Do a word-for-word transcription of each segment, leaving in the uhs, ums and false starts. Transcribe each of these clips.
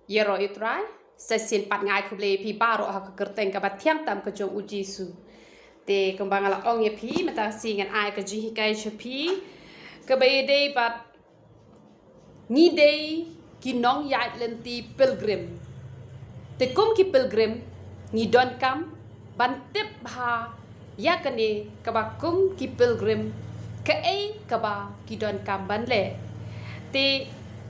Ïaroh ïa u Trai, sa shisien pat nga ai khublei ïa phi baroh ha ka kyrteng kaba thiang tam ka jong u Jisu. Te kumba nga la ong ïa phi, mynta ka sngi ngan ai ka jinghikai sha phi, kaba ïadei bad ngi dei ki nongïaid lynti pilgrim. Te kum ki pilgrim, ngi donkam ban tip bha ïa kane kaba kum ki pilgrim, kaei kaba ki donkam ban leh. Te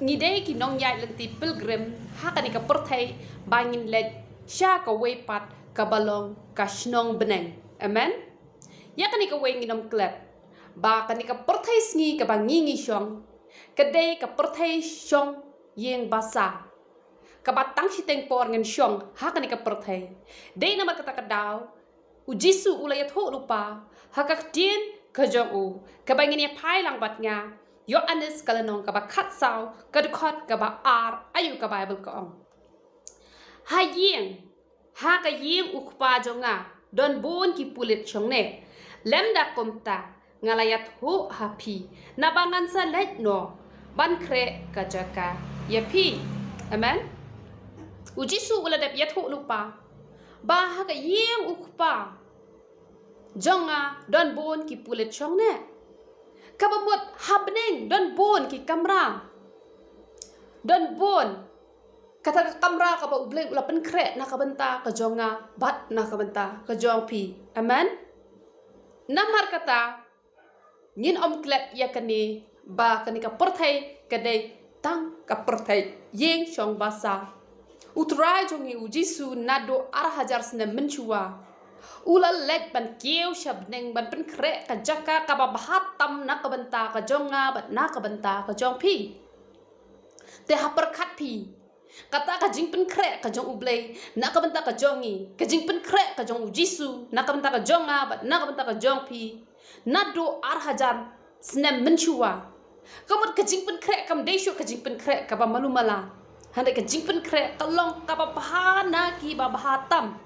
ngi dei ki nongïaid lynti pilgrim, ha kane ka pyrthei ba ngin leit sha kawei pat kaba long ka shnong bneng. Amen. Ïa kane kawei ngin ym klet ba kane ka pyrthei sngi kaba ngi ngi shong, ka dei ka pyrthei shong ïing basa, kaba tang shiteng por ngin shong ha kane ka pyrthei. Dei namar kata ka daw u Jisu u la ïathuh lypa ha ka ktien ka jong u, kaba ngin ïa phai lang bad nga. Ïoannis ka lynnong kaba khatsaw, ka dkhot kaba ar, aïu ka Baibl ka ong: Ha ïing, ha ka ïing u Kpa jong nga, don bun ki pulit shong ne. Lymda kumta, nga la ïathuh ha phi, naba ngan sa leit noh ban khreh ka jaka ïa phi. Amen. U Jisu u la dep ïathuh lypa ba ha ka ïing u Kpa jong nga don bun ki pulit shong ne. Kaba mut ha bneng don bun ki kamra, don bun kata ka kamra kaba U Blei u la pynkhreh na ka bynta ka jong nga bad na ka bynta ka jong phi. Amen. Namar kata, ngin ym klet ïa kane ba kane ka pyrthei ka dei tang ka pyrthei ïing shong basa. U Trai jong ngi u Jisu naduh ar hajar snem mynshuwa u la leit ban kiew sha bneng ban pynkhreh ka jaka kaba bha tam na ka bynta ka jong nga bad na ka bynta ka jong phi. Te ha pyrkhat phi, kata ka jingpynkhreh ka jong U Blei na ka bynta ka jong ngi, ka jingpynkhreh ka jong u Jisu na ka bynta ka jong nga bad na ka bynta ka jong phi, naduh ar hajar snem mynshuwa. Ka mut ka jingpynkhreh kam dei shuh ka jingpynkhreh kaba malu mala, hynrei ka jingpynkhreh ka long kaba bha na kiba bha tam.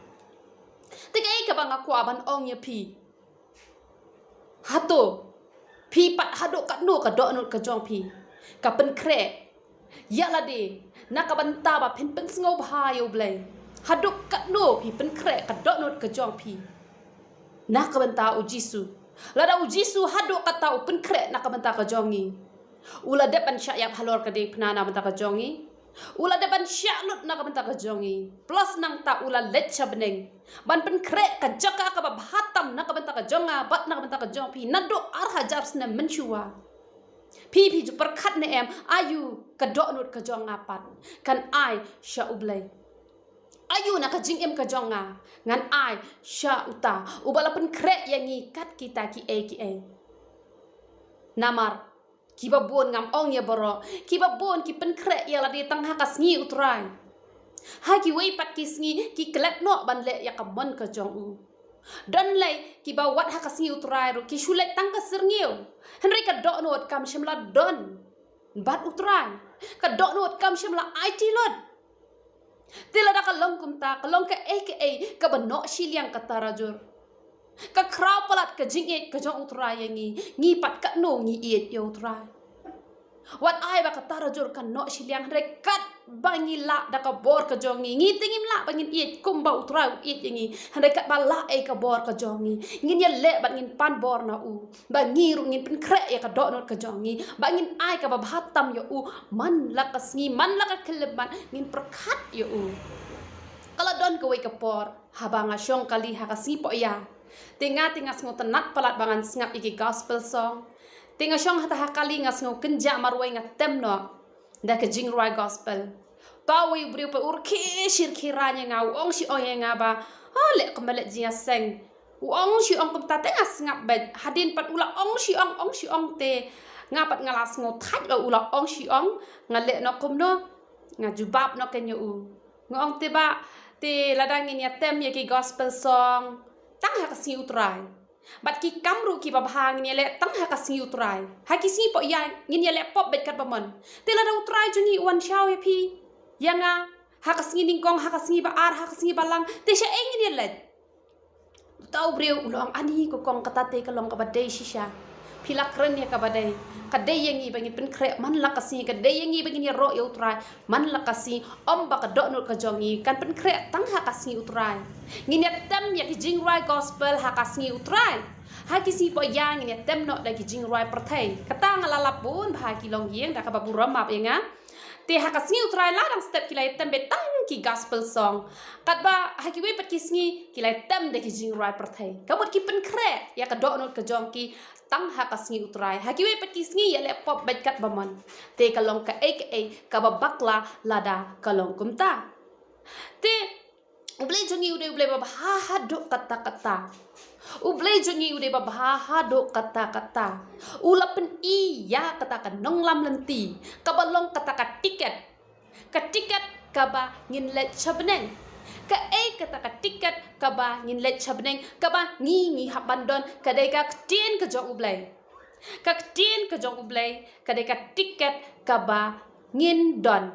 Te kaei kaba nga kwah ban ong ïa phi, hato phi pat haduh katno ka dohnud ka jong phi ka pynkhreh ïa lade na ka bynta ba phin pynsngewbha ïa U Blei? Haduh katno phi pynkhreh ka dohnud ka jong phi na ka bynta u Jisu? Lada u Jisu haduh katta u pynkhreh na ka bynta ka jong ngi, u la dep ban shah ïap halor ka diengphna na ka bynta ka jong ngi. U la dep ban shah lut na ka bynta ka jong ngi. Plus nangta u la leit sha bneng ban pynkhreh ka jaka kaba bha tam na ka bynta ka jong nga bad na ka bynta ka jong phi naduh ar hajar snem mynshuwa. Phi, phi ju pyrkhat ne em, aïu ka dohnud ka jong nga pat kan ai sha U Blei? Aïu na ka jingim ka jong nga ngan ai sha uta uba la pynkhreh ïa ngi kat kita kiei kiei? Namar kiba bun, ngam ong ïa baroh, kiba bun ki pynkhreh ïa lade tang ha ka sngi u Trai. Ha kiwei pat ki sngi ki klet noh ban leh ïa ka mon ka jong u. Don lei kiba wat ha ka sngi u Trai ruh ki shu leit tang ka syrngiew, hynrei ka dohnud kam shym la don bad u Trai. Ka dohnud kam shym la aiti lut. Te lada ka long kumta, ka long kaei kaei kaba noh shiliang ka tarajur, ka khraw palat ka jingïeit ka jong u Trai ïa ngi. Ngi pat katno ngi ïeit ïa u Trai? Wat ai ba ka tarajur ka noh shiliang, hynrei katba ngi lah da ka bor ka jong ngi, ngi te ngim lah ba ngin ïeit kumba u Trai u ïeit ïa ngi. Hynrei katba lah ei ka bor ka jong ngi, ngin ïaleh bad ngin pan bor na u ba ngi ruh ngin pynkhreh ïa ka dohnud ka jong ngi, ba ngin ai kaba bha tam ïa u man la ka sngi, man la ka khyllipmat, ngin pyrkhat ïa u. Ka la don kawei ka por haba nga shong kali ha ka sngi poh ïa, te nga, te nga sngewtynnat palat ba ngan sngap ïa ki gospel song. Te nga shong hata ha kali, nga sngew kynjah marwei, nga tem noh da ka jingrwai gospel. Pawei u briew pat u rkhie shi rkhie rain ïa nga, u ong shi ong ïa nga ba, "Oh, leh kumba leh jingïaseng." U ong shi ong kumta te nga sngap beit. Hadien pat u la ong shi ong, ong shi ong te nga pat nga la sngew thait ba u la ong shi ong. Nga leh noh kumno, nga jubab noh kein ïa u. Nga ong te bah, te lada ngin ïa tem ïa ki gospel song tang ha ka sngi u Trai, bad ki kam ruh kiba bha ngin ïaleh tang ha ka sngi u Trai, ha ki sngi poh ïa ngin ïaleh pop beit katba mon. Te lada u Trai jong ngi u wan shaw ïa phi, ïa nga, ha ka sngi nyngkong, ha ka sngi ba ar, ha ka sngi ba lang, te shaei ngin ïaleh? Uta u briew u la ong, "Ani ko kong, kata te ka long kaba dei shisha. phi la kren ïa kaba dei. Ka dei ïa ngi ba ngin pynkhreh man la ka sngi, ka dei ïa ngi ba ngin ïaroh ïa U Trai man la ka sngi, ym ba ka dohnud ka jong ngi kan pynkhreh tang ha ka sngi U Trai. Ngin ïa tem ïa ki jingrwai gospel ha ka sngi U Trai. Ha ki sngi poh ïa ngin ïa tem noh da ki jingrwai pyrthei. Kata nga la lap bun bha ha ki longïing, da kaba burom map ïa nga. Te ha ka sngi U Trai la dang step ki la ïa tem beit tang ki gospel song. Katba ha kiwei pat ki sngi ki la ïa tem da ki jingrwai pyrthei. Ka mut ki pynkhreh ïa ka dohnud ka jong ki tang ha ka sngi U Trai. Ha kiwei pat ki sngi ïaleh pop beit katba mon. Te ka long kaei kaei kaba bakla lada ka long kumta. Te U Blei jong ngi u dei U Blei ba bha haduh katta katta. U Blei jong ngi u dei ba bha haduh katta katta. U la pyni ïa kata ka nonglam lynti kaba long kata ka tiket. Ka tiket kaba ngin leit sha bneng. Kaei kata ka tiket kaba ngin leit sha bneng, kaba ngi ngi hap ban don? Ka dei ka ktien ka jong U Blei. Ka ktien ka jong U Blei ka dei ka tiket kaba ngin don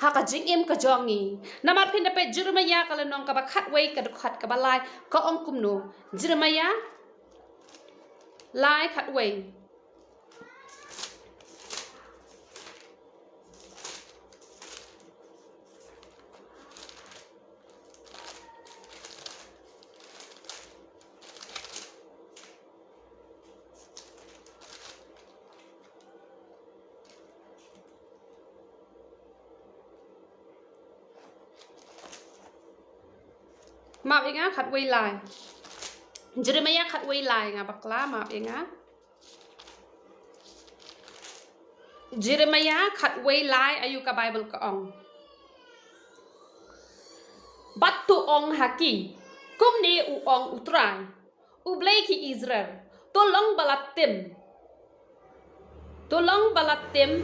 ha ka jingim ka jong ngi. Namar phin da peit Jeremiah ka lynnong kaba khatwei ka dkhot kaba lai, ka ong kumno? Jeremiah lai khatwei. Map ïa nga khatwei lai. Jeremiah khatwei lai, nga bakla, map ïa nga. Jeremiah khatwei lai, aïu ka Bible ka ong? Bad to ong ha ki, kumne u ong U Trai, U Blei ki Israel, to long ba la tim. To long ba la tim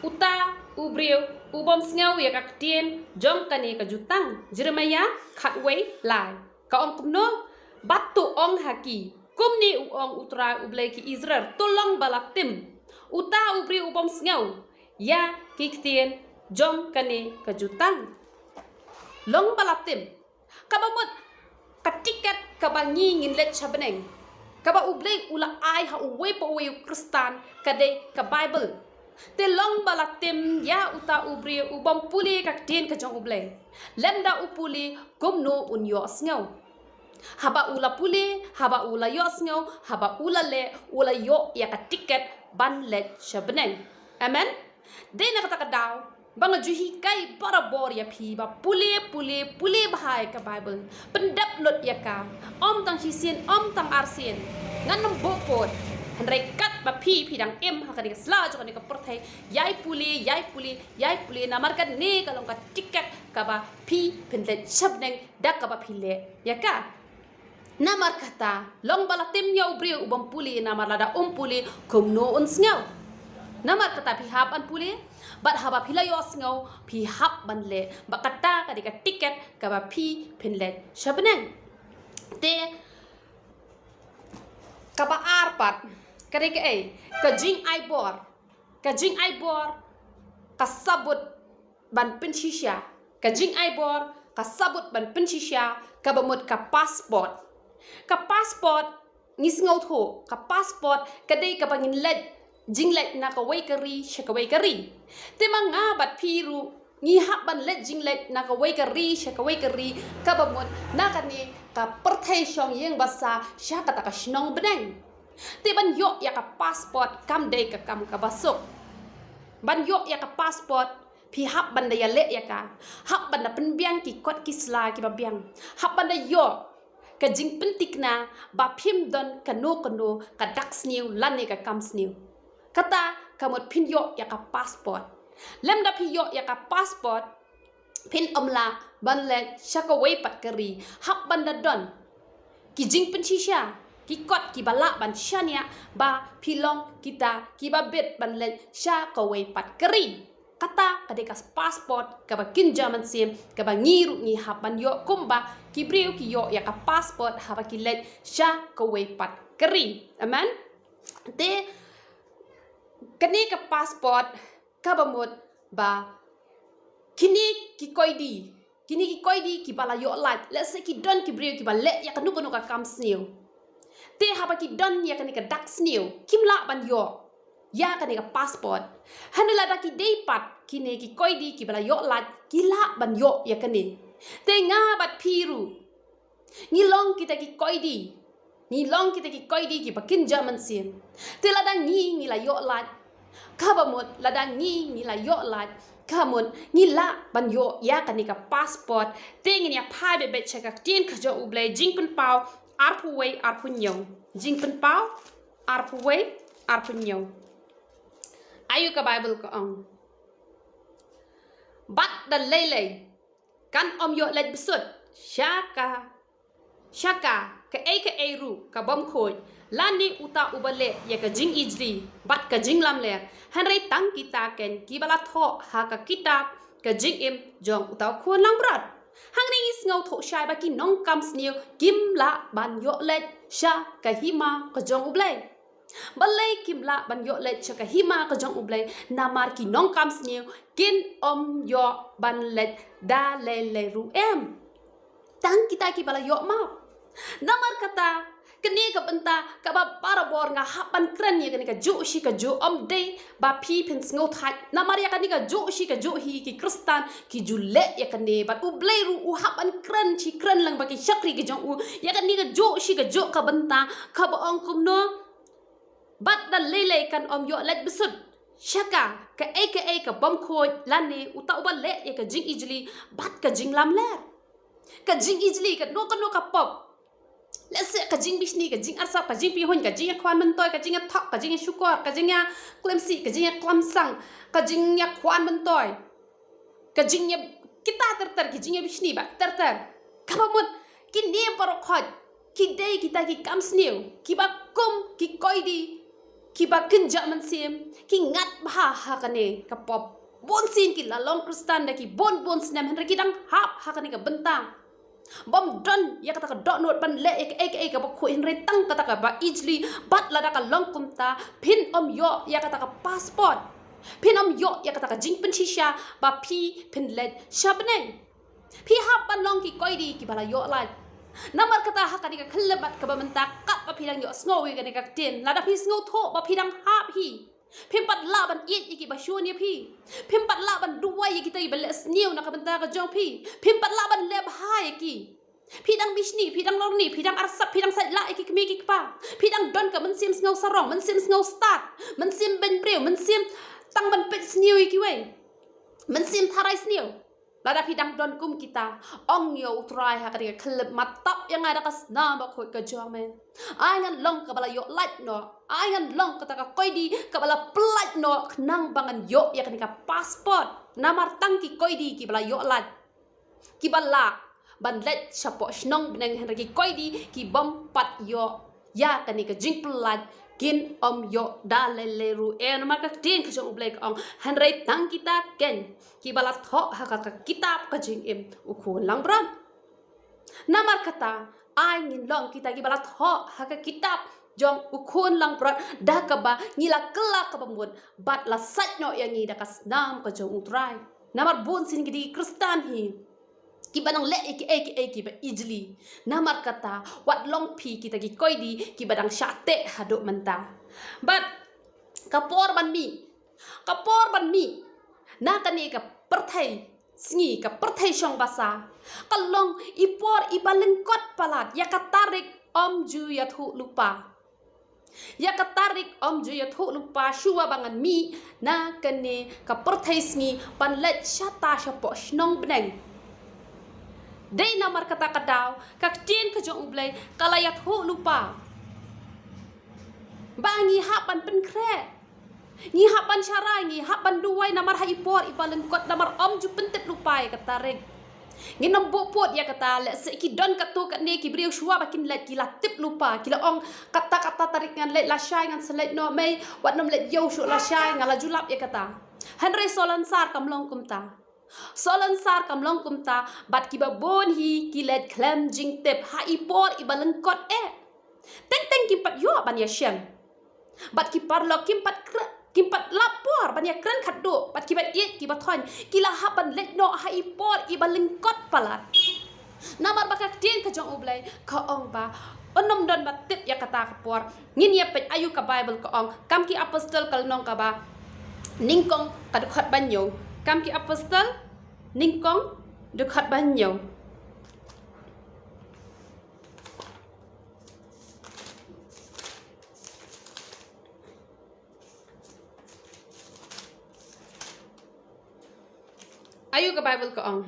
uta u briew u bym sngew ïa ka ktien jong kane ka jutang. Jeremiah khatwei lai. Ka ong kumno? Bad to ong ha ki, kumne u ong U Trai, U Blei ki Israel, to long ba la tim uta u briew u bym sngew ïa ki ktien jong kane ka jutang. Long ba la tim. Kaba mut ka tiket kaba ngi ngin leit sha bneng, kaba U Blei u la ai ha uwei pa uwei u Khristan, ka dei ka Bible. Te long ba la tim ïa uta u briew u bym pule ka ktien ka jong U Blei. Lymda u pule, kumno un ïohsngew? Haba u la pule, haba u la ïohsngew, haba u la leh, u la ïoh ïa ka tiket ban leit sha bneng. Amen. Dei na kata ka daw ba nga ju hikai barabor ïa phi ba pule, pule, pule bha ïa ka Bible. Pyndep lut ïa ka. Ym tang shisien, ym tang arsien. Ngan ym buh pud. Hynrei katba phi, phi dang im ha kane ka sla jong kane ka pyrthei, ïai pule, ïai pule, ïai pule, namar kane ka long ka tiket kaba phi phin leit sha bneng da kaba phi leh ïa ka. Namar kata, long ba la tim ïa u briew u bym pule, namar lada um pule, kumno un sngew? Namar kata phi hap ban pule, bad haba phi la ïohsngew, phi hap ban leh, ba kata ka dei ka tiket kaba phi phin leit sha bneng. Te kaba ar pat, ka dei kaei? Ka jingai bor. Ka jingai bor ka sabut ban pynshisha. Ka jingai bor ka sabut ban pynshisha, kaba mut ka passport. Ka passport, ngi sngewthuh, ka passport ka dei kaba ngin leit, jingleit na kawei ka ri sha kawei ka ri. Te ma nga bad phi ruh ngi hap ban leit jingleit na kawei ka ri sha kawei ka ri, kaba mut na kane ka pyrthei shong ïing basa sha kata ka shnong bneng. Te ban ïoh ïa ka passport kam dei ka kam kaba suk. Ban ïoh ïa ka passport, phi hap ban da ïaleh ïa ka. Hap ban da pynbiang ki kot ki sla kiba biang. Hap ban da ïoh ka jingpynthikna ba phim don kano kano ka dak sniew lane ka kam sniew. Kata ka mut phin ïoh ïa ka passport. Lymda phi ïoh ïa ka passport, phin ym lah ban leit sha kawei pat ka ri. Hap ban da don ki jingpynshisha, ki kot kiba lah ban shaniah ba phi long kita kiba bit ban leit sha kawei pat ka ri. Kata ka dei ka passport kaba kynja mynsiem, kaba ngi ruh ngi hap ban ïoh kumba ki briew ki ïoh ïa ka passport haba ki leit sha kawei pat ka ri. Amen. Te kane ka passport kaba mut ba kine ki koidi, kine ki koidi kiba la ïoh lait, lehse ki don ki briew kiba leh ïa kano kano ka kam sniew. Te haba ki don ïa kane ka dak sniew, kim lah ban ïoh ïa kane ka passport. Hynrei lada ki dei pat kine ki koidi kiba la ïoh lait, ki lah ban ïoh ïa kane. Te nga bad phi ruh, ngi long kita ki koidi. Ngi long kita ki koidi kiba kynja mynsiem. Te lada ngi, ngi la ïoh lait, kaba mut lada ngi, ngi la ïoh lait, kaba mut ngi lah ban ïoh ïa kane ka passport. Te ngin ïa phai beit beit sha ka ktien ka jong U Blei, Jingpynpaw arphew wei arphew hynñiew. Jingpynpaw arphew wei arphew hynñiew. Aïu ka Baibl ka ong: Bad da lei lei kan ym ïoh leit bsut sha ka, sha ka, kaei kaei ruh ka bym khuid, lane uta uba leh ïa ka jingijli bad ka jinglamler. Hynrei tang kita keiñ kiba la thoh ha ka kitab ka jingim jong uta U Khun langbrot. Hangne ngi sngewthuh shai ba ki nongkam sniew kim lah ban ïoh leit sha ka hima ka jong U Blei. Balei kim lah ban ïoh leit sha ka hima ka jong U Blei? Namar ki nongkam sniew kin ym ïoh ban leit da lei lei ruh em. Tang kita kiba la ïoh map. Namar kata, kane ka bynta kaba barabor nga hap ban kren ïa kane kajuh shi kajuh, ym dei ba phi phin sngewthait. Namar ïa kane kajuh shi kajuh hi ki Khristan ki ju leh ïa kane, bad U Blei ruh u hap ban kren shi kren lang bad ki shakri ki jong u ïa kane kajuh shi kajuh ka bynta, kaba ong kumno: Bad da lei lei kan ym ïoh leit bsut sha ka, kaei kaei ka bym khuid, lane uta uba leh ïa ka jingijli bad ka jinglamler. Ka jingijli, kano kano ka pop. Lehse ka jingbishni, ka jingarsap, ka jingpyrhuiñ, ka jingïakhwan myntoi, ka jingïathok, ka jingïashukor, ka jingïaklemsih, ka jingïaklemsang, ka jingïakhwan myntoi, ka jingïa, kita ter ter, ki jingïabishni bad ter ter. Kaba mut kine baroh khoit ki dei kita ki kam sniew kiba kum ki koidi kiba kynja mynsiem, ki ngat bha ha kane ka pop. Bun sien ki la long Khristan da ki bun bun snem, hynrei ki dang hap ha kane ka bynta. Bym don ïa kata ka dohnud ban leh ïa kaei kaei kaba khuid, hynrei tang kata kaba ijli. Bad lada ka long kumta, phin ym ïoh ïa kata ka passport. Phin ym ïoh ïa kata ka jingpynshisha ba phi phin leit sha bneng. Phi hap ban long ki koidi kiba la ïoh lait. Namar kata ha kane ka khyllipmat kaba mynta, katba phi dang ïohsngew ïa kane ka ktien, lada phi sngewthuh ba phi dang hap hi, phim pat lah ban ïeit ïa kiba shun ïa phi. Phim pat lah ban duwai ïa kita kiba leh sniew na ka bynta ka jong phi. Phim pat lah ban leh bha ïa ki. Phi dang bishni, phi dang lorni, phi dang arsap, phi dang sait lah ïa ki kmie ki kpa. Phi dang don ka mynsiem sngewsarong, mynsiem sngewstad, mynsiem beiñbriew, mynsiem tang ban peit sniew ïa kiwei, mynsiem tharai sniew. Lada phi dang don kum kita, ong ïa U Trai ha kane ka khyllipmat, tap ïa nga da ka snam bakhuid ka jong me. Ai ngan long kaba la ïoh lait noh. Ai ngan long kata ka koidi kaba la pyllait noh, khnang ba ngan ïoh ïa kane ka passport. Namar tang ki koidi kiba la ïoh lait, kiba lah ban leit shapoh shnong bneng, hynrei ki koidi ki bym pat ïoh ïa kane ka jingpyllait kin ym ïoh da lei lei ruh. Namar ka ktien ka jong U Blei ka ong, hynrei tang kita keiñ kiba la thoh ha ka, ka kitab ka jingim U Khun langbrot. Namar kata, ai ngin long kita kiba la thoh ha ka kitab jong U Khun langbrot, da kaba ngi la kylla kaba mut bad la sait noh ïa ngi da ka snam ka jong U Trai. Namar bun sien ki dei ki Khristan hi kiba dang leh ïa kiei kiei kiba ijli. Namar kata, wat long phi kita ki koidi kiba dang shah teh haduh mynta. Bad ka por ban mih, ka por ban mih na kane ka pyrthei sngi, ka pyrthei shong basa, ka long i por iba lyngkot palat. Ïa ka tarik ym ju ïathuh lypa. Ïa ka tarik ym ju ïathuh lypa shuwa ba ngan mih na kane ka pyrthei sngi ban leit shata shapoh shnong bneng. Dei namar kata ka daw ka ktien ka jong U Blei ka la ïathuh lypa ba ngi hap ban pynkhreh, ngi hap ban sharai, ngi hap ban duwai namar ha i por iba lyngkot, namar ym ju pyntip lypa ïa ka tarik. Ngin ym buh pud ïa kata, lehse ki don katto katne ki briew shuwa ba kin leit ki la tip lypa, ki la ong, kata kata tarik ngan leit lashai, ngan sa leit noh mei, wat nym leit ïew shuh lashai, nga la ju lap ïa kata. Hynrei Salonsar kam long kumta. Salonsar kam long kumta, bad kiba bun hi ki leit khlem jingtip ha i por iba lyngkot eh. Teng teng kim pat ïoh ban ïashem. Bad ki paralok kim pat kre-, kim pat lap por ban ïakren khatduh bad kiba ïeit kiba thoiñ, ki la hap ban leit noh ha i por iba lyngkot palat. Namar ba ka ktien ka jong U Blei ka ong ba Un ym don ba tip ïa kata ka por. Ngin ïa peit aïu ka Bible ka ong. Kam ki Apostol ka lynnong kaba nyngkong ka dkhot ba hynñiew. Kam ki Apostol nyngkong dkhot ba hynñiew. Aïu ka Bible ka ong.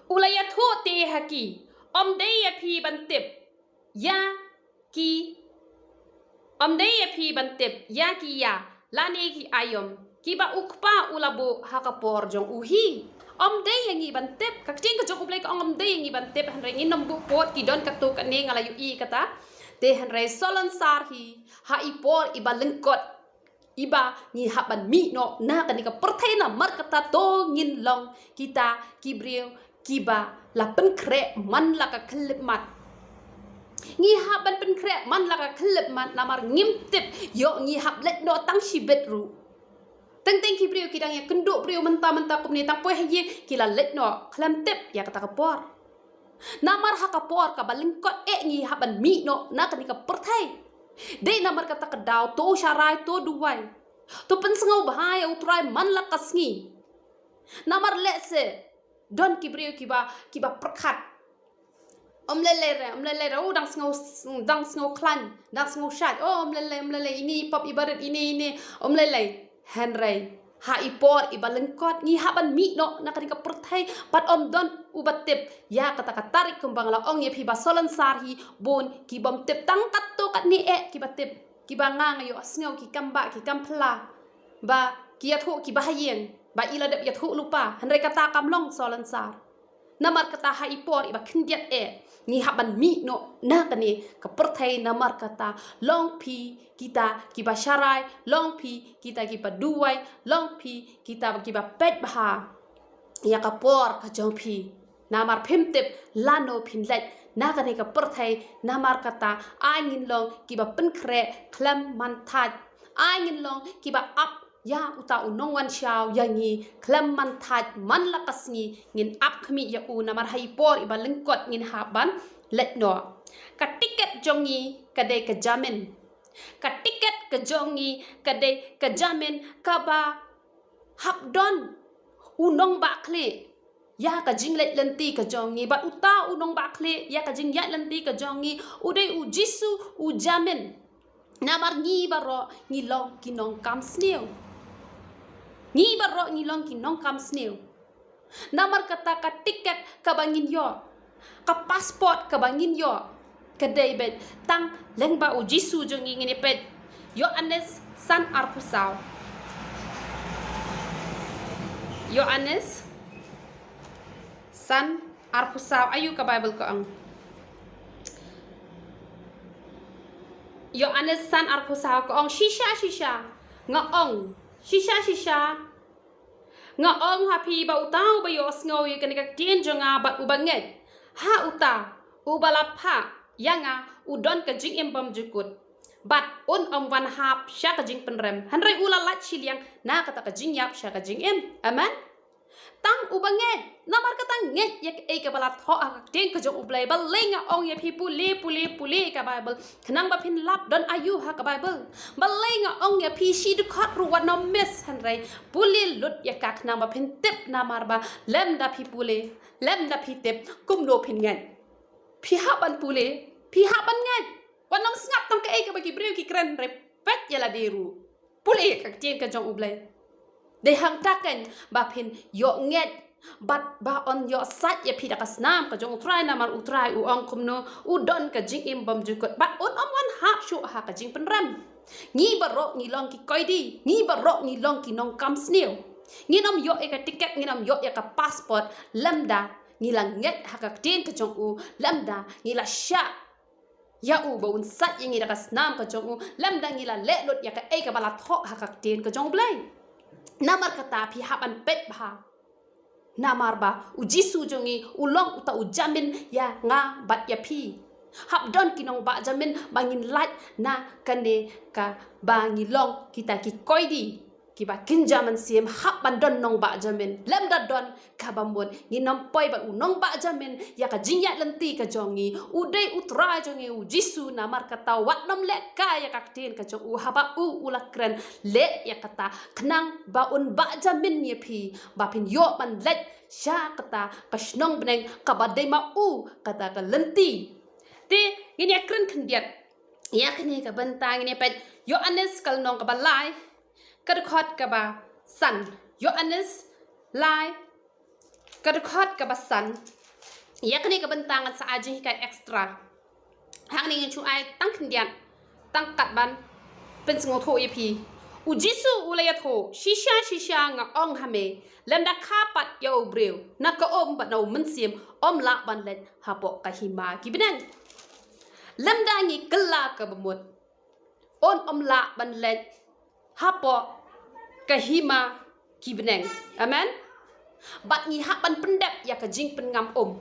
U la ïathuh te ha ki, ym dei ïa phi ban tip ïa ki, ym dei ïa phi ban tip ïa ki ïa lane ki aïom kiba u Kpa u la buh ha ka por jong u hi. Ym dei ïa ngi ban tip. Ka ktien ka jong U Blei ka ong ym dei ïa ngi ban tip, hynrei ngin ym buh pud ki don katto katne, nga la ïohi kata. Te hynrei salonsar hi, ha i por iba lyngkot, iba ngi hap ban mih noh na kane ka pyrthei, namar kata to ngin long kita ki briew kiba la pynkhreh man la ka khyllipmat. Ngi hap ban pynkhreh man la ka khyllipmat namar ngim tip ïoh ngi hap leit noh tang shibit ruh. Teng teng ki briew ki dang ïakynduh briew mynta mynta kumne, tang poi ha ïing ki la leit noh khlem tip ïa kata ka por. Namar ha ka por kaba lyngkot eh ngi hap ban mih noh na kane ka pyrthei. Dei namar kata ka daw to sharai, to duwai, to pynsngewbha ïa U Trai man la ka sngi. Namar lehse don ki briew kiba, kiba pyrkhat, ym lei lei re, ym lei lei re, u dang sngew, dang sngew khlaiñ, dang sngew shait, o ym lei lei, ym lei lei, ine i pop iba rit, ine, ine, ym lei lei. Hynrei ha i por iba lyngkot ngi hap ban mih noh na kane ka pyrthei, bad ym don uba tip ïa kata ka tarik, kumba nga la ong ïa phi ba salonsar hi, bun ki bym tip, tang katto katne eh kiba tip, kiba nga nga ïohsngew ki kam bah ki kam phylla, ba ki ïathuh kiba ha ïing ba i la dep ïathuh lypa, hynrei kata kam long salonsar. Namar kata ha i por iba khyndiat eh ngi hap ban mih noh na kane ka pyrthei, namar kata long phi kita kiba sharai, long phi kita kiba duwai, long phi kita kiba peit bha ïa ka por ka jong phi. Namar phim tip lano phin leit na kane ka pyrthei, namar kata ai ngin long kiba pynkhreh khlem man thait. Ai ngin long kiba ap ïa uta u nongwan shaw ïa ngi khlem man thait, man la ka sngi ngin ap khmih ïa u, namar ha i por iba lyngkot ngin hap ban leit noh. Ka tiket jong ngi ka dei ka jamin. Ka tiket ka jong ngi ka dei ka jamin kaba hap don u nongbah khlieh ïa ka jingleit lynti ka jong ngi, bad uta u nongbah khlieh ïa ka jingïaid lynti ka jong ngi u dei U Jisu, u jamin. Namar ngi baroh ngi long ki nongkam sniew. Ngi baroh ngi long ki nongkam sniew. Namar kata ka tiket kaba ngin ïoh, ka passport kaba ngin ïoh, ka dei beit tang lyngba U Jisu jong ngi. Ngin ïa peit Ïoannis san arphew saw. Ïoannis san arphew saw, aïu ka Bible ka ong. Ïoannis san arphew saw ka ong, shisha shisha nga ong, shisha shisha nga ong ha phi ba uta uba ïohsngew ïa kane ka ktien jong nga bad uba ngeit ha uta uba la phah ïa nga u don ka jingim bymjukut, bad un ym wan hap sha ka jingpynrem, hynrei u la lait shiliang na kata ka jingïap sha ka jingim. Amen. Tang uba ngeit. Namar kata ngeit ïa kaei kaba la thoh ha ka ktien ka jong U Blei. Balei nga ong ïa phi pule, pule, pule ka Bible, khnang ba phin lap don aïu ha ka Bible. Balei nga ong ïa phi shi dkhot ruh wat nym miss, hynrei pule lut ïa ka khnang ba phin tip, namar ba lymda phi pule, lymda phi tip, kumno phin ngeit. Phi hap ban pule, phi hap ban ngeit. Wat nym sngap tang kaei kaba ki briew ki kren, hynrei peit ïa lade ruh. Pule ïa ka ktien ka jong U Blei. Dei hangta keiñ ba phin ïoh ngeit, bad ba yn ïoh sait ïa phi da ka snam ka jong U Trai, namar U Trai u ong kumno, u don ka jingim bymjukut bad un ym wan hap shuh ha ka jingpynrem. Ngi baroh ngi long ki koidi, ngi baroh ngi long ki nongkam sniew. Ngin ym ïoh ïa ka tiket, ngin ym ïoh ïa ka passport lymda ngi la ngeit ha ka ktien ka jong u, lymda ngi la shah ïa u ba un sait ïa ngi da ka snam ka jong u, lymda ngi la leh lut ïa kaei kaba la thoh ha ka ktien ka jong U Blei. Namar kata phi hap ban peit bha. Namar ba U Jisu jong ngi u long uta u jamin ïa nga bad ïa phi. Hap don ki nongbah jamin ba ngin lait na kane kaba ngi long kita ki koidi, kiba kynja mynsiem hap ban don nongbah jamin. Lymda don kaba mut, ngin ym poi bad u nongbah jamin ïa ka jingïaid lynti ka jong ngi. U dei U Trai jong ngi U Jisu, namar kata wat nym lehkai ïa ka ktien ka jong u, haba u u la kren. Leh ïa kata khnang ba un bah jamin ïa phi, ba phin ïoh ban leit sha kata ka shnong bneng kaba dei ma u, kata ka lynti. Te ngin ïa kren khyndiat ïa kane ka bynta, ngin ïa peit Ïoannis ka lynnong kaba lai, ka dkhot kaba san. Ïoannis lai, ka dkhot kaba san. Ïa kane ka bynta ngan sa ai jinghikai extra. Hangne ngin shu ai tang khyndiat, tang kat ban pynsngewthuh ïa phi. U Jisu u la ïathuh, shisha shisha nga ong ha me, lymda kha pat ïa u briew na ka um bad na u mynsiem, ym lah ban leit hapoh ka hima ki bneng. Lymda ngi kylla kaba mut, un ym lah ban leit hapoh ka hima ki bneng. Amen. Bad ngi hap ban pyndep ïa ka jingpynngam um.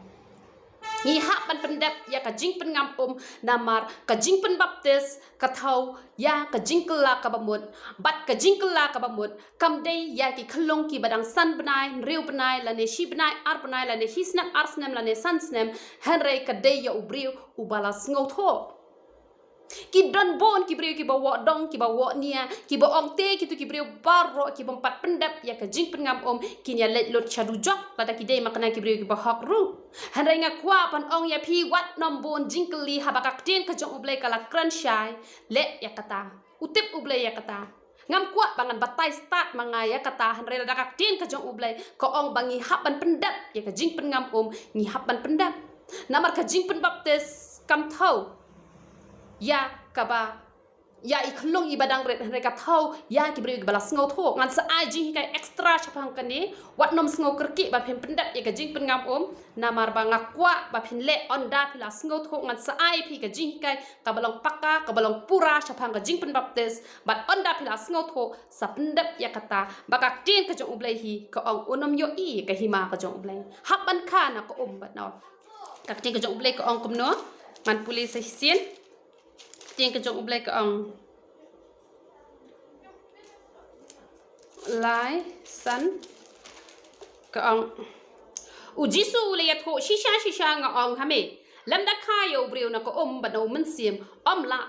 Ngi hap ban pyndep ïa ka jingpynngam um, namar ka jingpynbaptis ka thew ïa ka jingkylla kaba mut. Bad ka jingkylla kaba mut kam dei ïa ki khyllung kiba dang san bnai, hynriew bnai, lane shi bnai, ar bnai, lane shi snem, ar snem, lane san snem, hynrei ka dei ïa u briew uba la sngewthuh. Ki don bun ki briew kiba wad dong, kiba wad nia, kiba ong te kito ki briew baroh ki bym pat pyndep ïa ka jingpynngam um, kin ïa leit lut sha dujok lada ki dei ma kane ki briew kiba hok ruh. Hynrei nga kwah ban ong ïa phi, wat nym bun jingkylli haba ka ktien ka jong U Blei ka la kren shai. Leh ïa kata. U tip U Blei ïa kata. Ngam kwah ba ngan batai stad ma nga ïa kata, hynrei lada ka ktien ka jong U Blei ka ong ba ngi hap ban pyndep ïa ka jingpynngam um, ngi hap ban pyndep. Namar ka jingpynbaptis kam thew ïa kaba, ïa i khyllung iba dang rit, hynrei ka thew ïa ki briew kiba la sngewthuh. Ngan sa ai jinghikai extra shaphang kane, wat nym sngew kyrkieh ba phin pyndep ïa ka jingpynngam um, namar ba nga kwah ba phin leh ynda phi la sngewthuh. Ngan sa ai phi ka jinghikai kaba long paka, kaba long pura shaphang ka jingpynbaptis, bad ynda phi la sngewthuh sa pyndep ïa kata, ba ka ktien ka jong U Blei hi ka ong un ym ïohi ïa ka hima ka jong U Blei. Hap ban kha na ka um bad na. Ka ktien ka jong U Blei ka ong kumno? Ngan pule sa shisien. Ka ktien ka jong U Blei ka ong, lai san, ka ong, U Jisu u la ïathuh, shisha shisha nga ong ha me, lymda kha ïa u briew na ka um bad na u mynsiem, ym lah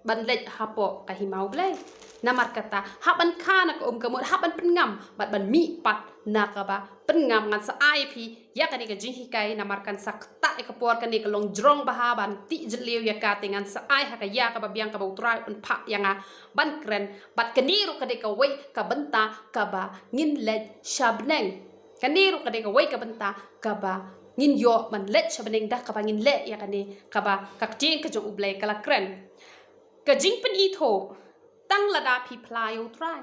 ban leit hapoh ka hima U Blei. Namar kata, hap ban kha na ka um ka mut, hap ban pynngam bad ban mihpat na kaba pynngam. Ngan sa ai phi ïa kane ka jinghikai, namar kan sa ktah ïa ka por, kane ka long jrong bha ban tih jylliew ïa ka, te ngan sa ai ha ka ïa kaba biang kaba U Trai un phah ïa nga ban kren. Bad kane ruh ka dei kawei ka bynta kaba ngin leit sha bneng. Kane ruh ka dei kawei ka bynta kaba ngin ïoh ban leit sha bneng da kaba ngin leh ïa kane kaba ka ktien ka jong U Blei ka la kren. Ka jingpynithuh tang lada phi phla ïa U Trai.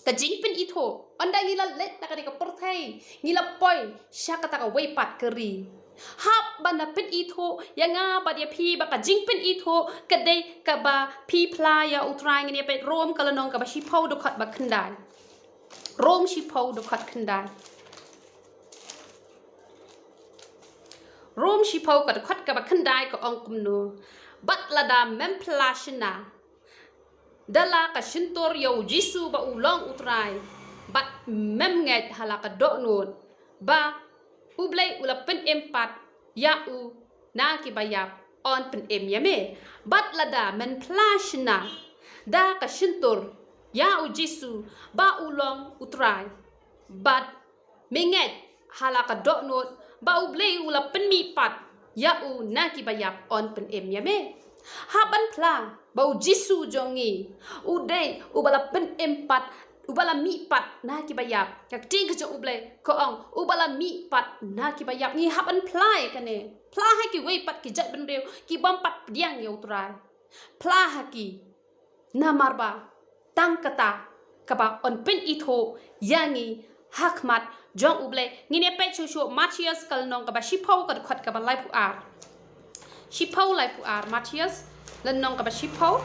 Ka jingpynithuh, ynda ngi la leit na kane ka pyrthei, ngi la poi sha kata kawei pat ka ri, hap ban da pynithuh ïa nga bad ïa phi. Ba ka jingpynithuh ka dei kaba phi phla ïa U Trai. Ngin ïa peit Rom ka lynnong kaba shiphew, dkhot ba khyndai. Rom shiphew, dkhot khyndai. Rom shiphew, ka dkhot kaba khyndai ka ong kumno: Bad lada mem phla shynna da la ka shyntur ïa U Jisu ba u long U Trai, bad mem ngeit ha la ka dohnud ba U Blei u la pynim pat ïa u na kiba ïap, yn pynim ïa me. Bad lada men phla shynna da ka shyntur ïa U Jisu ba u long U Trai, bad me ngeit ha la ka dohnud ba U Blei u la pynmih pat ïa u na kiba ïap, yn pynim ïa me. Hap ban phla ba U Jisu jong ngi u dei uba la pynim pat, uba la mih pat na kiba ïap. Ka ktien ka jong U Blei ka ong uba la mih pat na kiba ïap. Ngi hap ban phla ïa kane. Phla ha kiwei pat ki jaitbynriew ki bym pat pdiang ïa U Trai. Phla ha ki. Namar ba tang kata kaba yn pynithuh ïa ngi ha khmat jong U Blei. Ngin ïa peit shuh shuh Mathaios ka lynnong kaba shiphew, ka dkhot kaba laiphew ar. Shiphew laiphew ar, Mathaios lynnong kaba shiphew,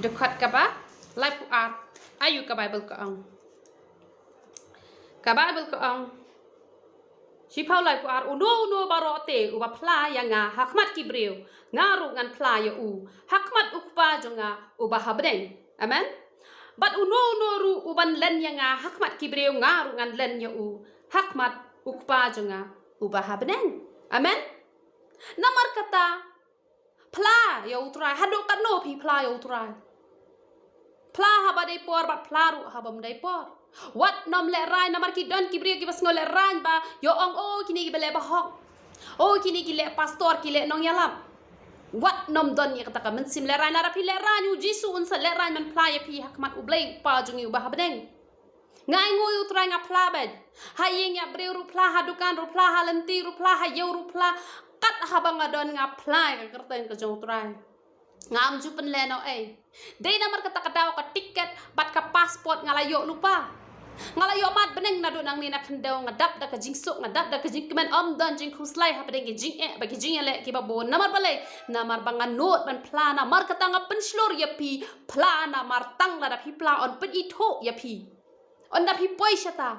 dkhot kaba laiphew ar. Aïu ka Baibl ka ong? Ka Baibl ka ong, shiphew laiphew ar: Uno uno baroh te uba phla ïa nga ha khmat ki briew, nga ruh ngan phla ïa u ha khmat U Kpa jong nga uba ha bneng. Amen. Bad uno uno ruh uban len ïa nga ha khmat ki briew, nga ruh ngan len ïa u ha khmat U Kpa jong nga uba ha bneng. Amen. Namar kata, phla ïa U Trai, haduh katno phi phla ïa U Trai? Phla haba dei por bad phla ruh haba ym dei por. Wat nym lehraiñ, namar ki don ki briew kiba sngew lehraiñ ba ïa ong, "Oh, kine kiba leh bahok. Oh, kine ki leh pastor, ki leh nongïalap." Wat nym don ïa kata ka mynsiem lehraiñ. Lada phi lehraiñ, U Jisu un sa lehraiñ ban phla ïa phi ha khmat U Blei U Kpa jong ngi uba ha bneng. Nga ainguh ïa U Trai, nga phla beit. Ha ïing ïa briew ruh phla, ha dukan ruh phla, ha lynti ruh phla, ha ïew ruh phla. Kat haba nga don nga phla ïa ka kyrteng ka jong U Trai. Ngam ju pynlehnohei. Dei namar kata ka daw ka tiket bad ka passport nga la ïoh lypa. Nga la ïoh mad bneng naduh nangne na khyndew, nga dap da ka jingsuk, nga dap da ka jingkmen, ym don jingkhuslai hapdeng ki jingeh bad ki jingïaleh kiba bun. Namar balei? Namar ba nga nud ban phla, namar kata nga pynshlur ïa phi, phla, namar tang lada phi phla yn pynithuh ïa phi. Ynda phi poi shata,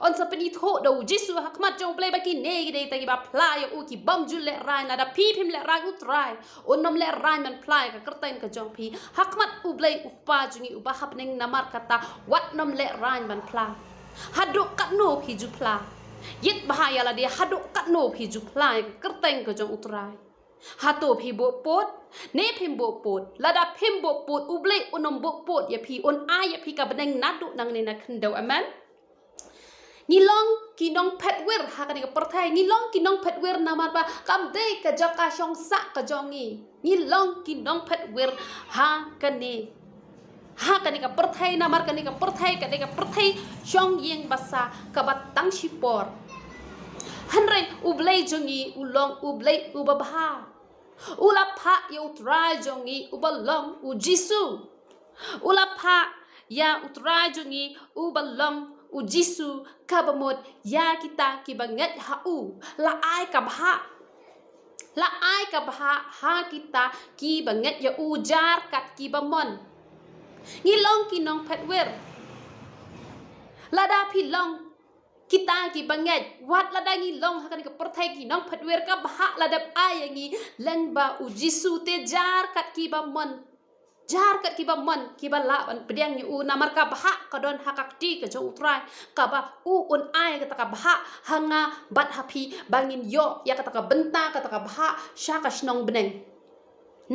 yn sa pynithuh da U Jisu ha khmat jong U Blei ba kine ki dei kita kiba phla ïa u, ki bym ju lehraiñ. Lada phi phim lehraiñ, U Trai un nym lehraiñ ban phla ïa ka kyrteng ka jong phi ha khmat U Blei U Kpa jong ngi uba ha bneng. Namar kata wat nym lehraiñ ban phla. Haduh katno phi ju phla? Ïit bha ïa lade, haduh katno phi ju phla ïa ka kyrteng ka jong U Trai? Hato phi buh pud? Ne phim buh pud? Lada phim buh pud, U Blei un nym buh pud ïa phi, un ai ïa phi ka bneng naduh nangne na khyndew. Amen. Ngi long ki nongphet wir ha kane ka pyrthei, ngi long ki nongphet wir namar ba kam dei ka jaka shong sah ka jong ngi. Ngi long ki nongphet wir ha kane, ha kane ka pyrthei, namar kane ka pyrthei ka dei ka pyrthei shong ïing basa kaba tang shipor. Hynrei U Blei jong ngi u long U Blei uba bha. U la phah ïa U Trai jong ngi uba long U Jisu. U la phah ïa U Trai jong ngi uba long U Jisu, kaba mut ïa kita kiba ngeit ha u, la ai ka bhah. La ai ka bhah ha kita kiba ngeit ïa u, jar kat kiba mon. Ngi long ki nongphet wir. Lada phi long kita kiba ngeit, wat lada ngi long ha kane ka pyrthei ki nongphet wir, ka bhah la dep ai ïa ngi lyngba U Jisu. Te jar kat kiba mon, jar kat kiba mon, kiba lah ban pdiang ïa u, namar ka bhah ka don ha ka kti ka jong U Trai, kaba u un ai kata ka bhah ha nga bad ha phi ba ngin ïoh ïa kata ka bynta, kata ka bhah sha ka shnong bneng.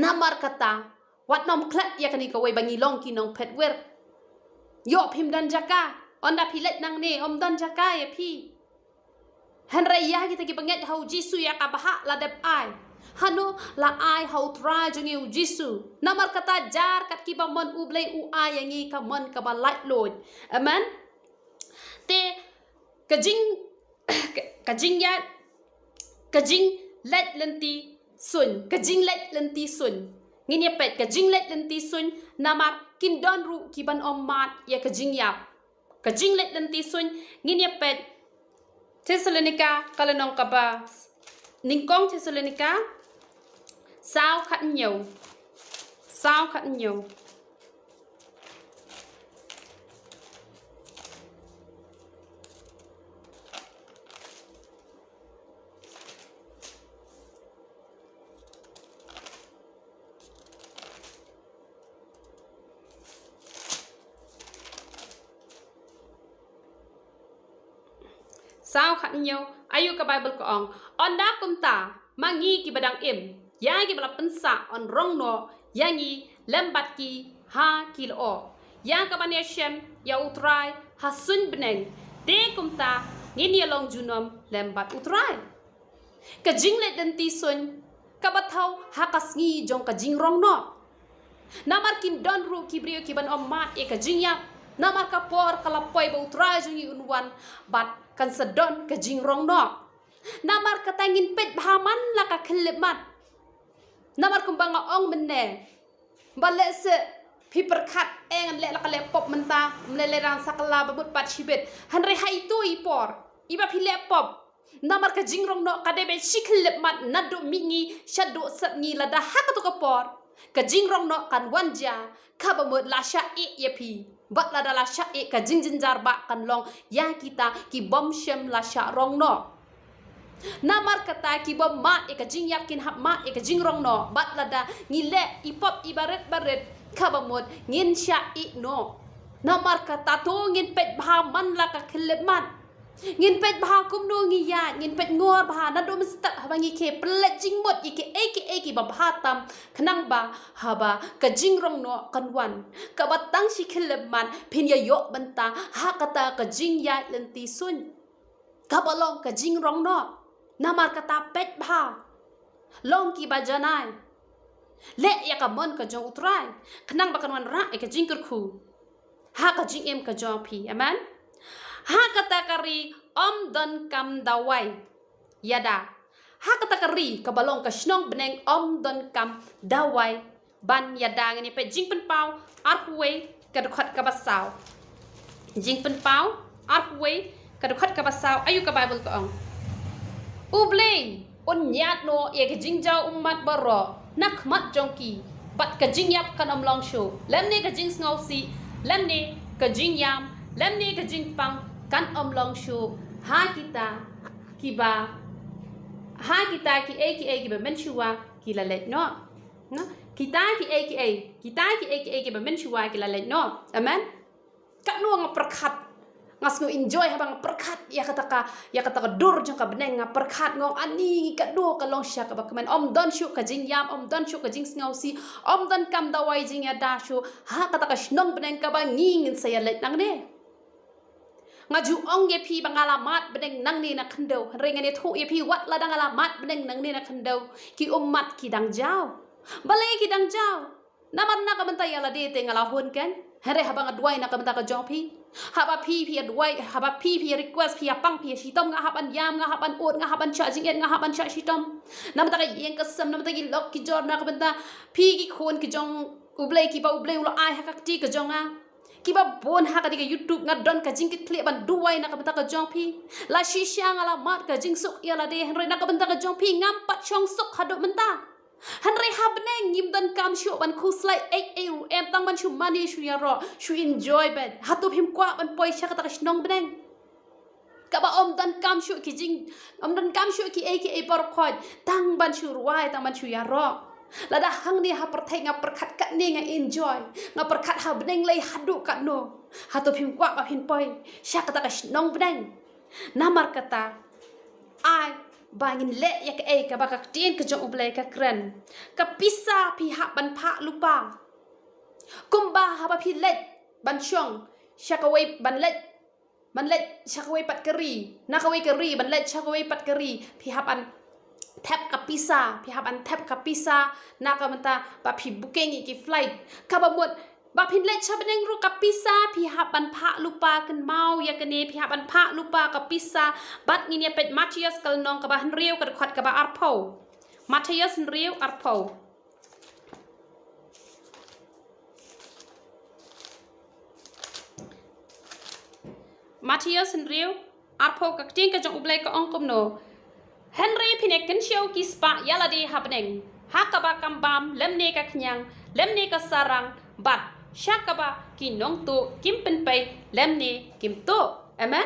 Namar kata, wat nym klet ïa kane kawei ba ngi long ki nongphet wir. Ïoh phim don jaka, ynda phi leit nangne ym don jaka ïa phi. Hynrei ïa kita kiba ngeit ha U Jisu ïa ka bhah la dep ai. Hano? La ai ha U Trai jong ngi U Jisu. Namar kata jar kat kiba mon, U Blei u ai ïa ngi ka mon kaba laitluid. Amen. Te ka jing, ka, ka jingïa, ka jingleit lynti suiñ, ka jingleit lynti suiñ. Ngin ïa peit ka jingleit lynti suiñ, namar kin don ruh kiban ym mad ïa ka jingïap. Ka jingleit lynti suiñ, ngin ïa peit Thessalonika ka lynnong kaba, nyngkong Thessalonika saw khathynñiew. Saw khathynñiew. Saw khathynñiew, aïu ka Baibl ka ong: Ynda kumta, ma ngi kiba dang im, ïa kiba la pynsah yn rong noh ïa ngi lem bad ki ha ki lyoh. Ïa kaban ïashem ïa U Trai ha suiñ bneng, te kumta ngin ïa long junom lem bad U Trai. Ka jingleit lynti suiñ kaba thaw ha ka sngi jong ka jingrong noh. Namar kin don ruh ki briew kiban ym mad ïa ka jingïap. Namar ka por ka la poi ba U Trai jong ngi un wan bad kan sa don ka jingrong noh. Namar kata ngin peit bha man la ka khyllipmat. Namar kumba nga ong mynne, ba lehse phi pyrkhat, eh, ngan leh la ka leh pop mynta, ym leh leh dang sa kylla ba mut pat shibit. Hynrei ha itu i por iba phi leh pop, namar ka jingrong noh ka dei ba shi khyllipmat naduh mihngi shaduh sepngi. Lada ha kato ka por ka jingrong noh kan wan jia, kaba mut la shah ïeh ïa phi. Bad lada la shah ïeh, ka jingjynjar ba kan long ïa kita ki bym shym la shah rong noh. Namar kata ki bym mad ïa ka jingïap kin hap mad ïa ka jingrong noh. Bad lada ngi leh i pop iba rit ba rit, kaba mut ngin shah ïeh noh. Namar kata to ngin peit bha man la ka khyllipmat. Ngin peit bha kumno ngi ïaid, ngin peit ngor bha naduh mynstep haba ngi khie pynleit jingmut ïa kiei kiei kiba bha tam, khnang ba haba ka jingrong noh kan wan, kaba tang shi khyllipmat phin ïa ïoh bynta ha kata ka jingïaid lynti suiñ, kaba long ka jingrong noh. Namar kata peit bha, long kiba janai, leh ïa ka mon ka jong U Trai, khnang ba kan wanrah ïa ka jingkyrkhu ha ka jingim ka jong phi. Amen. Ha kata ka ri ym don kam dawai ïada. Ha kata ka ri kaba long ka shnong bneng ym don kam dawai ban ïada. Ngin ïa peit Jingpynpaw arphew wei ka dkhot kaba saw. Jingpynpaw arphew wei ka dkhot kaba saw, aïu ka Baibl ka ong? U Blei un ñiad noh ïa ka jingjaw ummat baroh na khmat jong ki, bad ka jingïap kan ym long shuh, lymne ka jingsngewsih, lymne ka jingïam, lymne ka jingpang kan ym long shuh ha kita kiba, ha kita kiei kiei kiba mynshuwa ki la leit noh. Na, kita kiei kiei, kita kiei kiei kiba mynshuwa ki la leit noh. Amen. Katno nga pyrkhat, nga sngew enjoy haba nga pyrkhat ïa kata ka, ïa kata ka dur jong ka bneng. Nga pyrkhat, nga ong ani katno ka long sha kaba kmen, ym don shuh ka jingïam, ym don shuh ka jingsngewsih, ym don kam dawai jingïada shuh ha kata ka shnong bneng kaba ngi ngin sa ïa leit nangne. Nga ju ong ïa phi ba nga la mad bneng nangne na khyndew, hynrei ngan ïathuh ïa phi, wat lada nga la mad bneng nangne na khyndew, ki ummat ki dang jaw. Balei ki dang jaw? Namar na ka bynta ïa lade te nga la hun kein. Hynrei haba nga duwai na ka bynta ka jong phi, haba phi, phi ïa duwai, haba phi, phi ïa request, phi ïa pang, phi ïa shitom, nga hap ban ïam, nga hap ban ud, nga hap ban shah jingit, nga hap ban shah shitom. Na ka bynta ka ïing ka sem, na ka bynta ki lok ki jor, na ka bynta phi, ki khun ki jong U Blei kiba U Blei u la ai ha ka kti ka jong nga, kiba bun ha kane ka YouTube, nga don ka jingkitkhlieh ban duwai na ka bynta ka jong phi. La shisha nga la mad ka jingsuk ïa lade, hynrei na ka bynta ka jong phi ngam pat shong suk haduh mynta. Hynrei ha bneng ngim don kam shuh ban khuslai ei ei ruh em, tang ban shu mane shu ïaroh shu enjoy beit. Hato phim kwah ban poi sha kata ka shnong bneng kaba ym don kam shuh ki jing, ym don kam shuh kiei kiei baroh khoit, tang ban shu rwai, tang ban shu ïaroh? Lada hangne ha pyrthei nga pyrkhat katne nga enjoy, nga pyrkhat ha bneng lei haduh katno, hato phim kwah ba phin poi sha kata ka shnong bneng? Namar kata, ai ba ngin leh ïa kaei kaba ka ktien ka jong U Blei ka kren. Ka pisa phi hap ban phah lypa. Kumba haba phi leit ban shong sha kawei, ban leit, ban leit sha kawei pat ka ri, na kawei ka ri ban leit sha kawei pat ka ri, phi hap ban thep ka pisa, phi hap ban thep ka pisa na ka bynta ba phi booking ïa ki flight. Kaba mut ba phin leit sha bneng ruh ka pisa phi hap ban phah lypa. Kynmaw ïa kane, phi hap ban phah lypa ka pisa. Bad ngin ïa peit Mathaios ka lynnong kaba hynriew ka dkhot kaba arphew. Mathaios hynriew arphew. Mathaios hynriew arphew, ka ktien ka jong U Blei ka ong kumno: Hynrei phin ïa kynshew ki spah ïa lade ha bneng, ha kaba kam bam lymne ka khñiang lymne ka sarang, bad sha kaba ki nongtuh kim pynpei lymne kim tuh. Amen.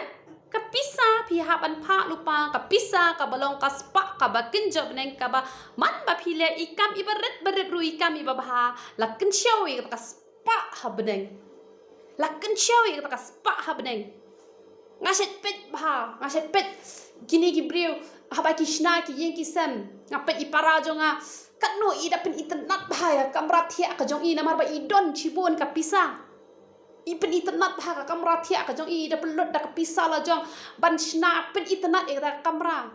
Ka pisa phi hap ban phah lypa, ka pisa kaba long ka spah kaba kynjoh bneng, kaba man ba phi leh i kam iba rit ba rit ruh, i kam iba bha, la kynshew ïa ka spah ha bneng. La kynshew ïa kata ka spah ha bneng. Nga shet peit bha, nga shet peit kine ki briew haba ki shna ki ïing ki sem. Nga peit i para jong nga, katno i da pynitynnad bha ïa ka kamra thiah ka jong i, namar ba i don shibun ka pisa. I pynitynnad bha ka kamra thiah ka jong i, i da pynlut da ka pisa la jong ban shna pynitynnad ïa kata ka kamra.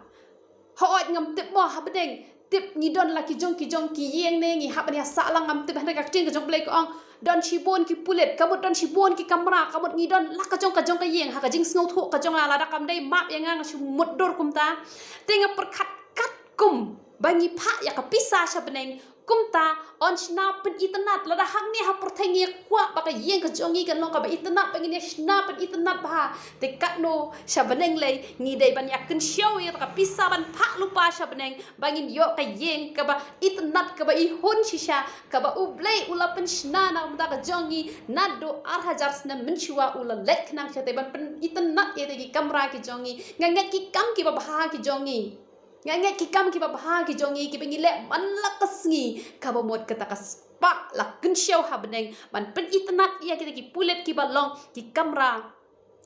Hooid, ngam tip mo ha bneng, tip ngi don la ki jong ki jong ki ïing ne ngi hap ban ïa sah lang, ngam tip, hynrei ka ktien ka jong U Blei ka ong don shibun ki pulit, ka mut don shibun ki kamra, ka mut ngi don la ka jong ka jong ka ïing. Ha ka jingsngewthuh ka jong nga, lada kam dei map ïa nga, nga shu mutdur kumta. Te nga pyrkhat katkum ba ngi phah ïa ka pisa sha bneng, kumta yn shna pynitynnad. Lada hangne ha pyrthei ngi kwah ba ka ïing ka jong ngi kan long kaba itynnad, ba ngin ïa shna pynitynnad bha, te katno sha bneng lei ngi dei ban ïa kynshew ïa ka pisa ban phah lypa sha bneng ba ngin ïoh ka ïing kaba itynnad, kaba i hun shisha, kaba U Blei u la pynshna na ka bynta ka jong ngi naduh ar hajar snem mynshuwa, u la leit khnang shatei ban pynitynnad ïa ki kamra ki jong ngi. Nga ngeit ki kam kiba bha ki jong ngi. Nga ngeit ki kam kiba bha ki jong ngi kiba ngi leh man la ka sngi, kaba mut kata ka s-, pah la kynshew ha bneng ban pynitynnad ïa kita ki pulit kiba long ki kamra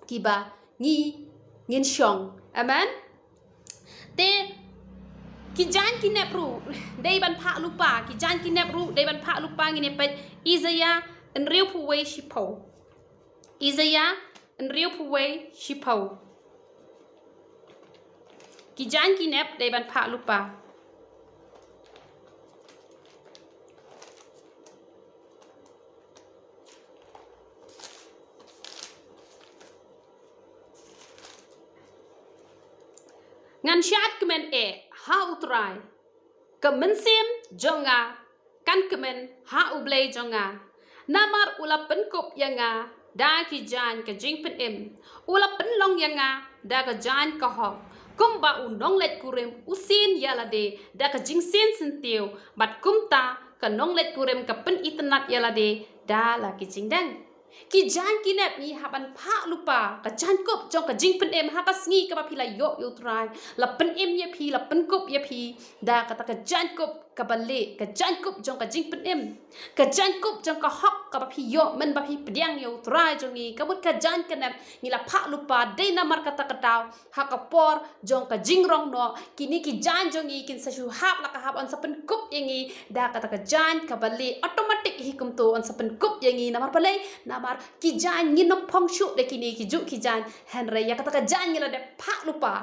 kiba ngi ngin shong. Amen. Te ki jaiñ ki nep ruh dei ban phah lypa, ki jaiñ ki nep ruh dei ban phah lypa. Ngin ïa peit Isaiah hynriewphew wei shiphew. Isaiah hynriewphew wei shiphew. Ki jaiñ ki nep dei ban phah lypa. Ngan shad kmen eh ha U Trai, ka mynsiem jong nga kan kmen ha U Blei jong nga. Namar u la pynkup ïa nga da ki jaiñ ka jingpynim, u la pynlong ïa nga da ka jaiñ ka hok. Kumba u nongleit kurim u sien ïa lade da ka jingsien syntiew, bad kumta ka nongleit kurim ka pynitynnad ïa lade da la ki jingdeng. Ki jaiñ ki nep ngi hap ban phah lypa, ka jaiñkup jong ka jingpynim ha ka sngi kaba phi la ïoh ïa U Trai. La pynim ïa phi, la pynkup ïa phi da kata ka jaiñkup kaba lieh, ka jaiñkup jong ka jingpynim, ka jaiñkup jong ka hok kaba phi ïoh mynba phi pdiang ïa U Trai jong ngi. Ka mut ka jaiñ ka nep ngi la phah lypa, dei namar kata ka daw ha ka por jong ka jingrong noh kine ki jaiñ jong ngi kin sa shu hap la ka hap, yn sa pynkup ïa ngi da kata ka jaiñ kaba lieh. Automatic hi kumto, yn sa pynkup ïa ngi. Namar balei? Namar ki jaiñ ngin ym phong shuh da kine ki juh ki jaiñ. Hynrei ïa kata ka jaiñ ngi la dep phah lypa.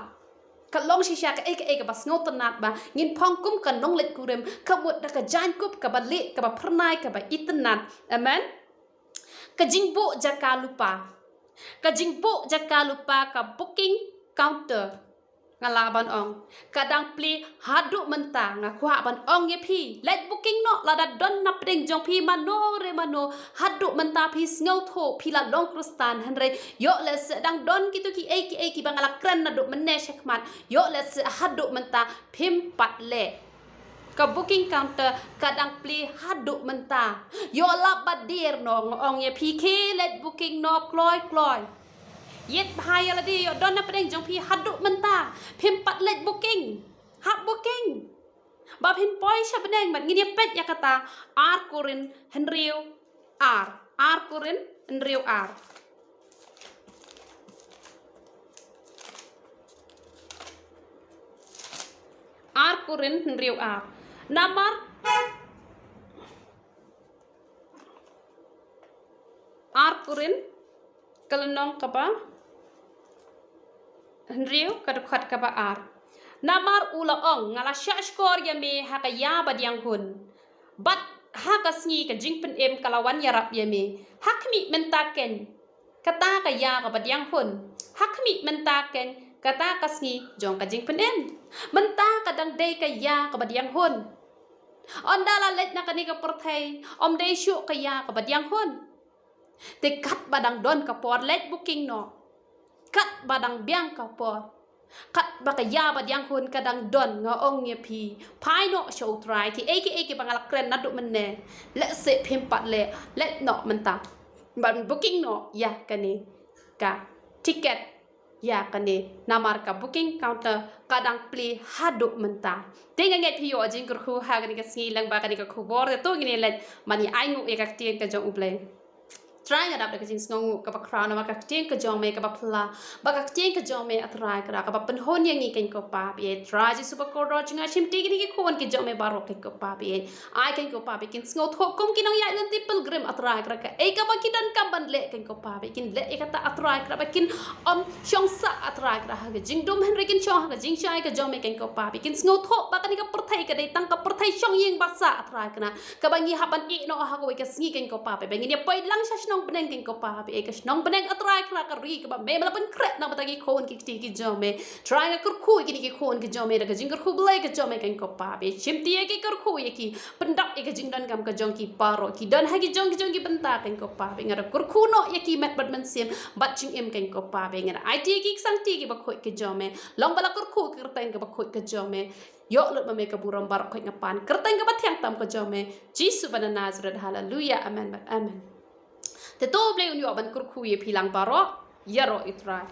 Ka long shisha kaei kaei kaba sngewtynnad ba ngin phong kum ka nongleit kurim, ka mut da ka jaiñkup kaba lieh, kaba phyrnai, kaba itynnad. Amen. Ka jingbuh jaka lypa, ka jingbuh jaka lypa, ka booking counter, nga lah ban ong, ka dang plie haduh mynta. Nga kwah ban ong ïa phi, leit booking noh lada don na pdeng jong phi mano re mano. Haduh mynta phi sngewthuh phi la long Khristan, hynrei ïoh lehse dang don kito kiei kiei kiba nga la kren naduh mynne shakhmat. Ïoh lehse haduh mynta phim pat leh. Ka booking counter ka dang plie haduh mynta. Ïoh lap ba dier noh, nga ong ïa phi, khie leit booking noh kloi kloi. Ïeit bha ïa lade, ïoh don na pdeng jong phi haduh mynta phim pat leit booking. Hap booking ba phin poi sha bneng. Bad ngin ïa peit ïa kata, Ar Korinth hynriew ar. Ar Korinth hynriew ar. Ar Korinth hynriew ar. Namar Ar Korinth ka lynnong kaba hynriew, ka dkhot kaba ar. Namar u la ong, nga la shahshkor ïa me ha ka ïa ba diang hun, bad ha ka sngi ka jingpynim ka la wan ïarap ïa me. Ha khmih mynta keiñ kata ka ïa kaba diang hun. Ha khmih mynta keiñ kata ka sngi jong ka jingpynim. Mynta ka dang dei ka ïa kaba diang hun. Ynda la leit na kane ka pyrthei, ym dei shuh ka ïa kaba diang hun. Te katba dang don ka por, leit booking noh. Katba dang biang ka por, katba ka ïa ba diang hun ka dang don, nga ong ïa phi, phai noh sha U Trai. Kiei kiei kiba nga la kren naduh mynne, lehse phim pat leh, leit noh mynta ban booking noh ïa kane ka tiket ïa kane, namar ka booking counter ka dang plie haduh mynta. Te nga ngeit phi ïoh jingkyrkhu ha kane ka sngi lyngba kane ka khubor. Te to ngin ïa leit ban ïa ainguh ïa ka ktien ka jong U Blei. Trai, nga dap da ka jingsngewnguh kaba khraw namar ka ktien ka jong me kaba phylla, ba ka ktien ka jong me, A Trai Kynrad, kaba pynhun ïa ngi, Kynrad ko Pa Blei. Trai Jisu ba kordor jong nga, shimti kine ki khun ki jong me baroh, Kynrad ko Pa Blei. Ai, Kynrad ko Pa Blei, kin sngewthuh kum ki nongïaid lynti pilgrim, A Trai Kynrad, kaei kaba ki donkam ban leh, Kynrad ko Pa Blei, kin leh ïa kata, A Trai Kynrad, ba kin ym shong sah, A Trai Kynrad, ha ka jingdum, hynrei kin shong ha ka jingshai ka jong me, Kynrad ko Pa Blei, kin sngewthuh ba kane ka pyrthei ka dei tang ka pyrthei shong ïing ba sah, A Trai Kynrad, kaba ngi hap ban ïeh noh ha kawei ka sngi, Kynrad ko Pa Blei, ba ngin ïa poi lang sha shnong bneng, Kynrad ko Pa Blei, ka shnong bneng, A Trai Kynrad, ka ri kaba me, me la pynkhreh na ka bynta ki khun ki kti ki jong me. Trai, nga kyrkhu ïa kine ki khun ki jong me da ka jingkyrkhu Blei ka jong me, Kynrad ko Pa Blei. Shimti ïa ki, kyrkhu ïa ki, pyndap ïa ka jingdonkam ka jong ki baroh, ki don ha ki jong ki jong ki bynta, Kynrad ko Pa Blei. Nga da kyrkhu noh ïa ki met bad mynsiem bad jingim, Kynrad ko Pa Blei. Nga da aiti ïa ki, ki sangti kiba khuid ki jong me. Long ba la kyrkhu ka kyrteng kaba khuid ka jong me, ïoh lut ma me ka burom baroh, khuid nga pan kyrteng kaba thiang tam ka jong me, Jisu ba na Nazareth. Haleluya. Amen bad amen. Te to U Blei un ïoh ban kyrkhu ïa phi lang baroh. Ïaroh ïa U Trai.